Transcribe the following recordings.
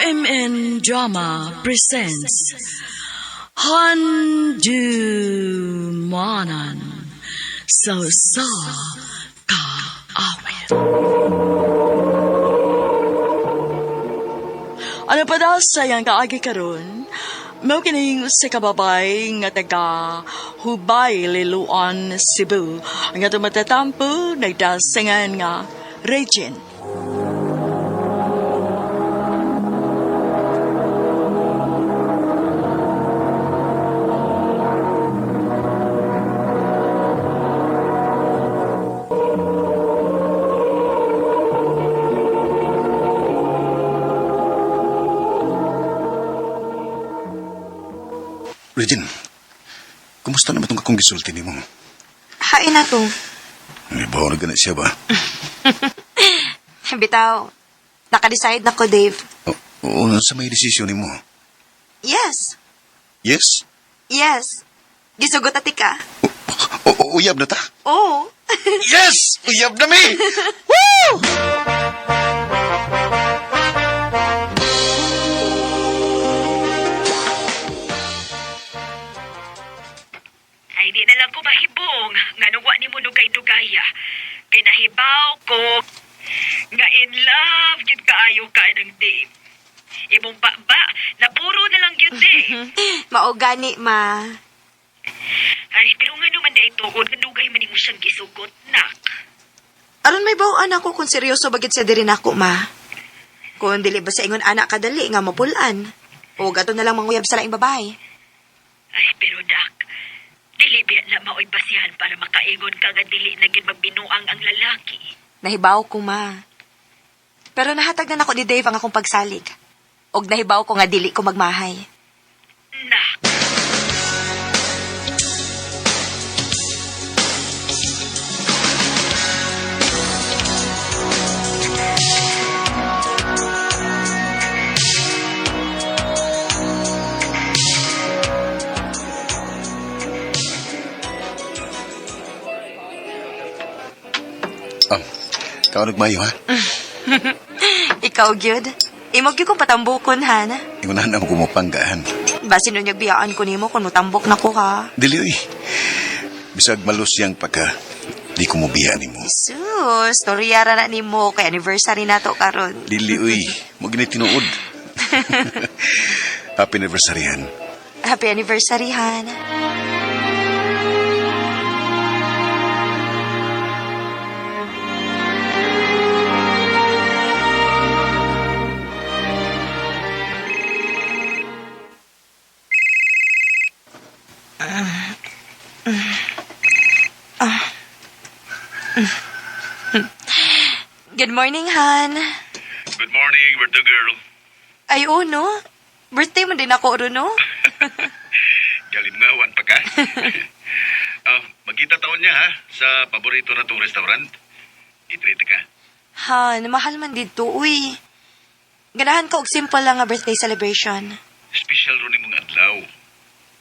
RMN Drama presents Handumanan sa sa kaawit. Ano pa daw sa iyang kaagi karon? Mao kining sa kababay nga taga Hubay, Liloan, Cebu. Ang atong matatampo nagdasingan nga Regine. Regine, kumusta naman itong akong gisulti nimo? Hain na to. May bawo na ganit siya ba? Bitaw, naka-decide na ko, Dave. Oo, oh, sa may desisyon nimo. Yes. Yes? Yes. Gisugot ati ka. O, uyab na ta? Oo. Yes! Uyab na mi! Ay, di na lang ko mahibong. Nga nung wa ni mo dugay-dugaya. Kay nahibaw ko. Nga in love, gyud kaayo ka ng Dave. Imong baba, napuro na lang gyud Dave. Mao gani, ma. Ay, pero nga naman di tuod, nga dugay man nimo siyang gisugot, nak. Aron may bawaan ako kung seryoso bagit siya diri nako, ma. Kung dili ba sa ingon anak kadali nga mapulan. O gato na lang manguyab sa laing babae. Ay, pero dak, dili biya na maoy basihan para makaingon ka nga dili na gyud magbinuang ang lalaki. Nahibaw ko, ma. Pero nahatag na nako ni Dave ang akong pagsalig. Og nahibaw ko nga dili ko magmahay. Nak, Oh, ikaw nagmayo ha? Ikaw, gyud. Imog gyud kong patambukon, han. Ingunahan na mo kumupanggaan. Basin unyag biyaan ko nimo kung motambok na ko, ha. Dili oy. Bisag malus siyang pagka, di ko mobiya nimo. Sus, storya ra na nimo kay anniversary nato karon. Dili oy, mo gini tinuod. Happy anniversary, Han. Happy anniversary, Han. Good morning, Han. Good morning, birthday girl. Ay, oo, no? Birthday mo din ako, ro, no? Galimgawan pa ka. Ah, magkita taon niya ha sa paborito na tong restaurant. I-treat ka. Han, mahal man dito, uy. Ganahan ka og simple lang nga birthday celebration. Special ro nimong adlaw.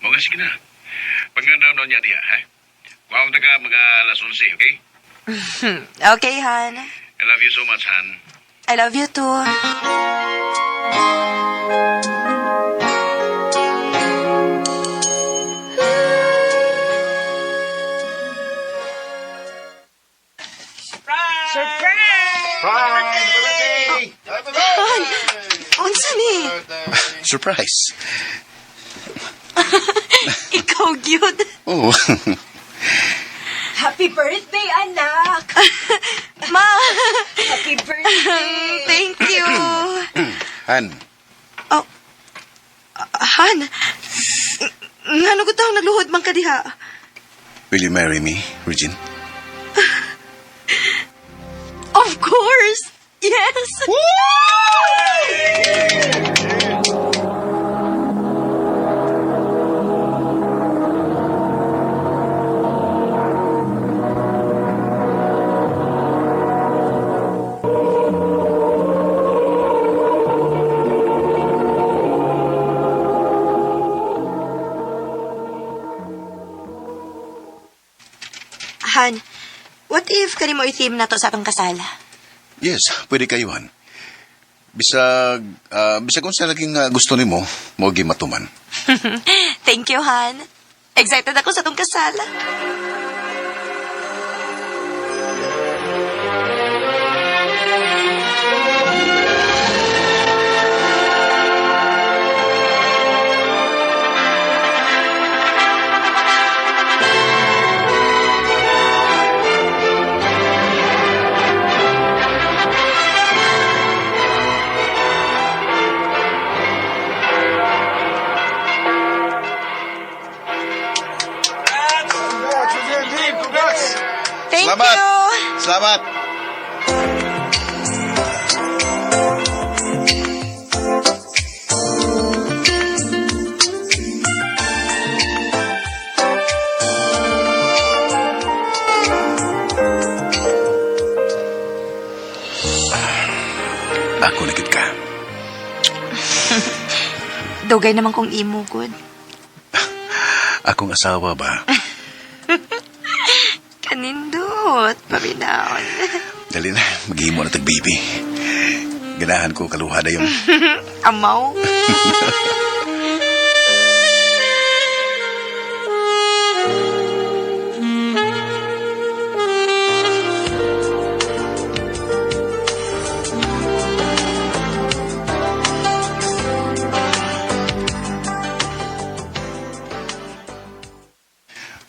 Mga sige na. Pangandam na niya diha ha. Kuha na ka mga alas 11, okay? Okay, Han. I love you so much, Han. I love you too. Han, unsa ni? Surprise! Ikaw gyud. Oo. Happy birthday, anak! Ma, Happy birthday! thank you. Han, Oh, Han, ngano ko taong nagluhod man ka diha? will you marry me, Regine? Of course. Yes. Han, what if kani mo i-theme na to sa atong kasal? Yes, pwede kayo, Han. Bisag, bisag unsa laging gusto nimo, mo matuman. Thank you, Han. Excited ako sa tong kasal. Thank Salamat. you. Salamat. Ako na gid ka. Dugay naman kong imo, good. Akong asawa ba? Kanindot, paminaon. Dali na, maghimo na tag baby. Ganahan ko kaluha na yun. Amaw.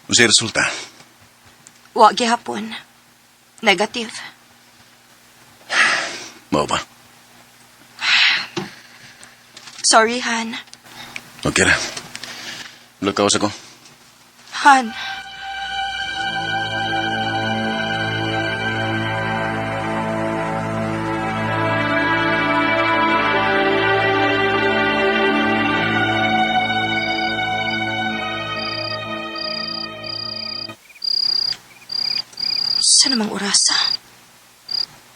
Unsay resulta? Wa gihapon. Negative. Mao ba? Sorry, Han. Okay ra. Lukaw sa ko. Han. Sa namang orasa?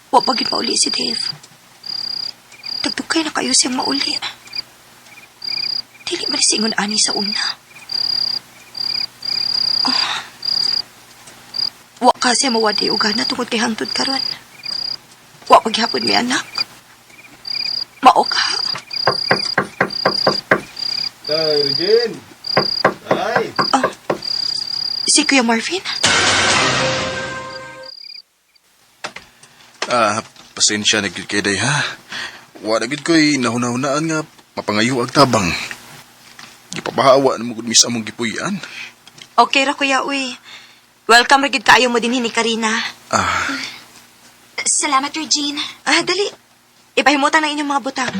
Wa pa gyud mauli si Dave. Tagdugay na kayo siyang mauli. Dili man singon ani sa una. Wa kasi mawadi og gana tungod kay hangtod karon. Wa paghapon mi anak. Mao ka. Tay, Regine! Tay! Si Kuya Marvin? Ah, pasensya na gyud kay day ha. Wa na gyud ko'y nahuna-hunaan nga mapangayo ang tabang. Gipapahawa na mo gud mis among gipuy-an. Okay ra kuya uy. Welcome ra gyud kaayo mo dinhi ni Karina. Ah, Salamat Regine. Ah, dali. Ipahimutan ang inyong mga butang.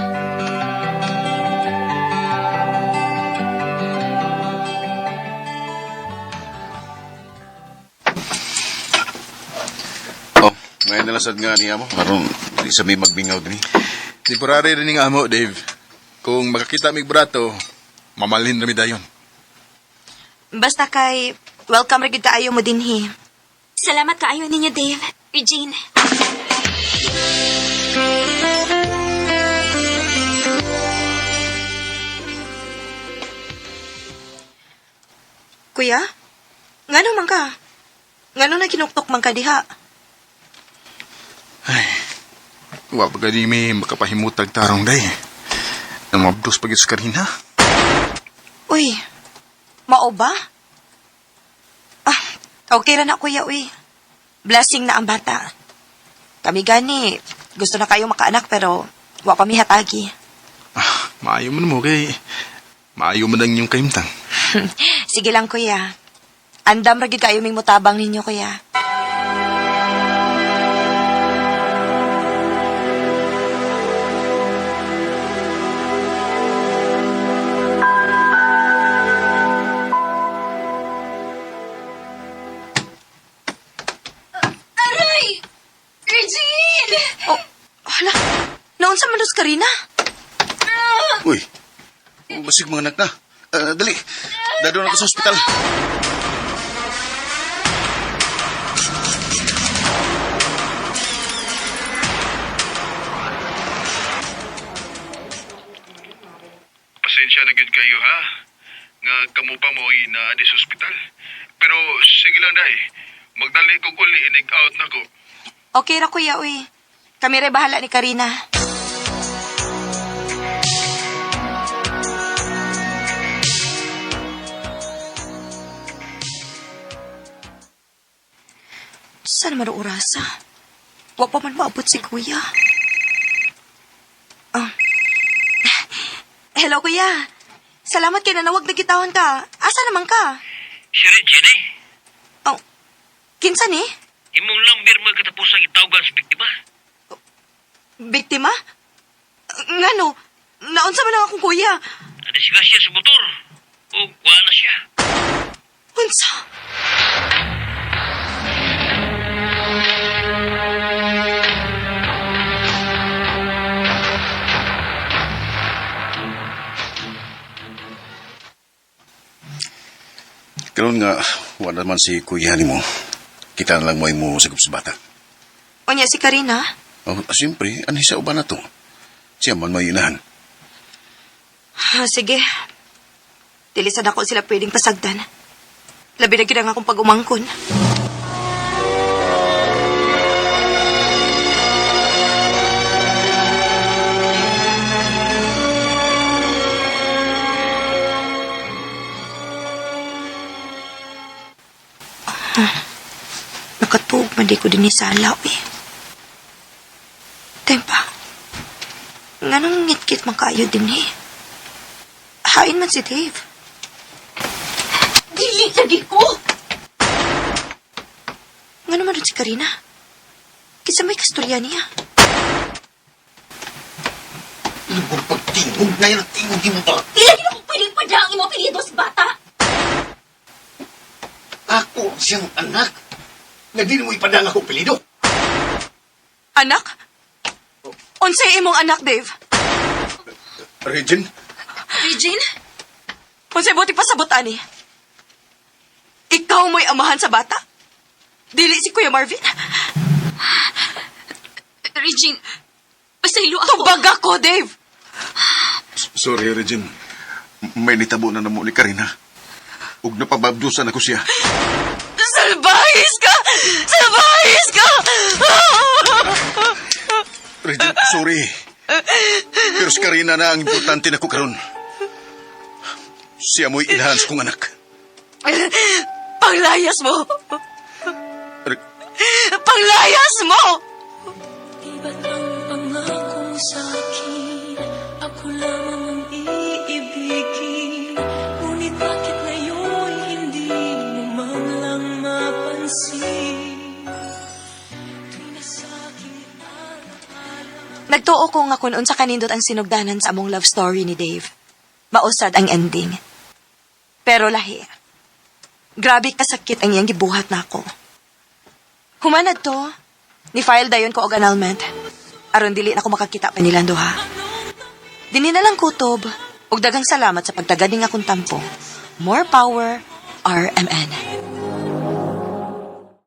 Oh, ngayon na lang sad nga niya mo. Aron, di sa may magbingaw din. temporary rin nga amo, Dave. Kung makakita mig brato, mamalhin ra mi dayon. Basta kay welcome ra gyud kaayo mo dinhi. Salamat kaayo ninyo, Dave. Regine. Kuya? Ngano man ka? Ngano na kinuktok man ka diha? Wa pa gani mi makapahimutag tarong day. Namabdos pa gyud sa Karina. Uy, mao ba? Ah, okay ra na kuya, uy. Blessing na ang bata. Kami gani, gusto na kayo makaanak pero wa pa mi hatagi. Ah, maayo man mo kay maayo man ang inyong kahimtang. Sige lang kuya. Andam ra gyud kayo ming mutabang ninyo kuya. Aray! Regine! Oh, hala. Naon sa manos Karina? Uy, basig mga anak na. Ah, dali, dadon ako sa ospital. Pasensya na gyud kayo ha. Nga kamo pa mo ay na sa ospital. Pero sige lang day. Magdali ko uli inig out na ko. Okay ra kuya, uy. Kami rin bahala ni Karina. Unsa naman ang orasa? Wa pa man maabot si kuya. Ah. Hello, kuya. Salamat kay nanawag na gitawon ka. Asa naman ka? Si Regine, eh. Oh, kinsa ni? Imong lamber mo katapusang itawagan sa biktima. Biktima? Ngano? Naunsa man ang akong kuya? Nadisgrasya sa motor. O, wala na siya. Unsa? Karon nga, wala man si kuya nimo. Kita na lang mo mo sagop sa bata. Unya si Karina? Oh, siyempre, ano sa uban na to? Siya man may inahan. Ah, sige. Dili sad ako sila pwedeng pasagdan. Labi na gyud ang akong pag-umangkon. Ah, nakatuog man di ko din ni Sala, eh. Tempa, nganong ngit-ngit man kayo din eh. Hain man si Dave. Dili lagi ko! Nga naman rin si Karina? Kinsa may kasturya niya. Lubog pagtingog na yan ang tingog mo ba? Dili lagi ko pwedeng padang imong apelyido sa bata! Ako siyang anak. Nga di mo ipadang ako pilido. Anak? Unsay imong anak, Dave? Regine? Regine? Unsay buti pasabot ani? Ikaw mo'y amahan sa bata? Dili si Kuya Marvin? Regine, pasaylo ako. Tubag ako, Dave! Sorry, Regine. May nitabo na namo ni Karina. Ug napababdusan ako siya. Salbahis ka! Salbahis ka! Regine, sorry. Pero si Karina na ang importante na ko karon. Siya mo'y inahan sa kong anak. Panglayas mo! Panglayas mo! Di ba't ang pangako mo sa'kin, ako lamang ang iibigin? Ngunit bakit ngayon hindi mo man lang mapansin? Tuwing na sa'king alaala. Nagtuo ko nga kung unsa kanindot ang sinugdanan sa among love story ni Dave. Mausad ang ending. Pero lahi. Grabe kasakit ang iyang gibuhat nako. Human to, ni file dayon ko og annulment. Aron dili na ko makakita pa nilang duha. Dini na lang kutob. Ug daghang salamat sa pagtagad ning akong tampo. More power, RMN.